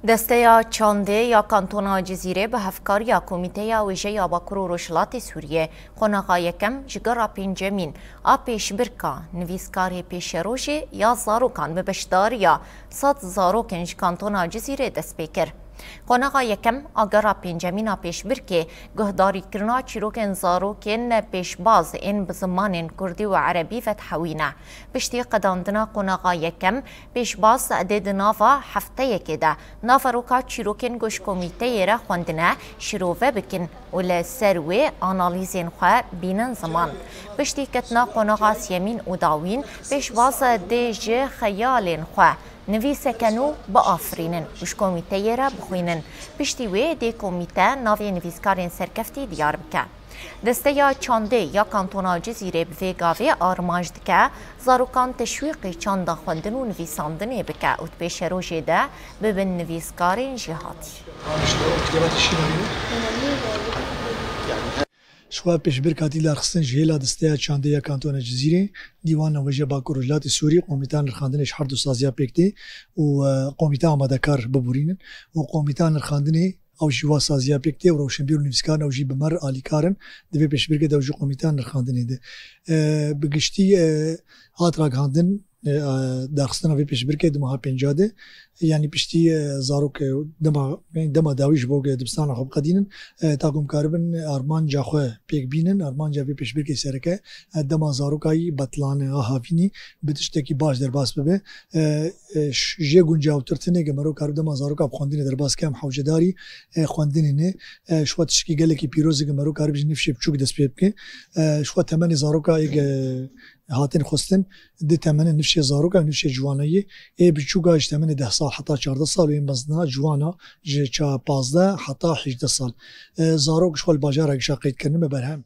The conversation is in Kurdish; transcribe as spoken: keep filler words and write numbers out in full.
Desteya Çandê ya Kantona Cizîrê bi hevkariya Komîteya Wêjeya Bakur û Rojhilatê Sûriyê qonaxa yekem ji gera pêncemîn a pêşbirka nivîskarê pêşerojê ya zarokan bi beşdariya sed zarokên ji Kantona Cizîrê dest pê kir. Qonaxa yekem a gera pêncemîn a pêşbirkê guhdarîkirina çîrokên zarokên pêşbaz ên bi zimanên kurdî û erebî vedihewîne. Piştî qedandina qonaxa yekem, pêşbaz dê di nava hefteyekê de naveroka çîrokên ku ji komîteyê re xwendine şirove bikin û li ser wê analîzên xwe bînin ziman. Piştî ketina qonaxa siyemîn û dawîn, pêşbaz dê ji xeyalên xwe nivîseke nû biafirînin û ji komîteyê re bixwînin. Piştî wê dê komîte navê nivîskarên serkeftî diyar bike. Desteya Çandê ya Kantona Cizîrê bi vê gavê armanc dike zarokan teşwîqî çanda xwendin û nivîsandinê bike û di pêşerojê de bibin nivîskarên jêhatî. Ji xwe pêşbirka tî darxistin ji hêla Desteya Çandê ya Kantona Cizîrê, Dîwana Wêje Bakur Rojhilatê Sûrî, Komîta Nirxandinê ji her du saziya pêk tê û, e, Komîta Amadekar biborînin û Komîta Nirxandinê ew jî wa saziya pêk tê û rewşenbîr û nivîskar in, ew jî bi me re alîkar in. Di vê pêşbirkê de ew jî Komîta Nirxandinê de, e, bi giştî, e, hat ragihandin, e, e, darxistina vê pêşbirkê di meha pênca de, yanî piştî, e, zarok, e, dema, dema dawî ji bo dibistana xwe biqedînin, e, ta ku em karibin armanca xwe pêk bînin, armanca vê pêşbirkê sereke, e, dema zarokayî betlane a havînî bi tiştekî baş derbas bibe. E, e, ş-, jê guncawtir tine ke mero karib dema zaroka bi xwendinê derbas ke em hewcedarî, e, xwendinê ne. E, ji xwe tiştekî gelekî pîroz e ke mero karib ji nifşê biçûk dest pê bike. E, ji xwe temenê zaroka ê ke hatin xwestin, di temenê nifşê zaroka, nifşê ciwanayê, ê biçûka ji temenê deh sal heta çardeh sal û ê mezina ciwana ji ça pazdeh heta hejdeh sal. E, zarok ji xwe li bajara gişa qeyd kirine me berhem.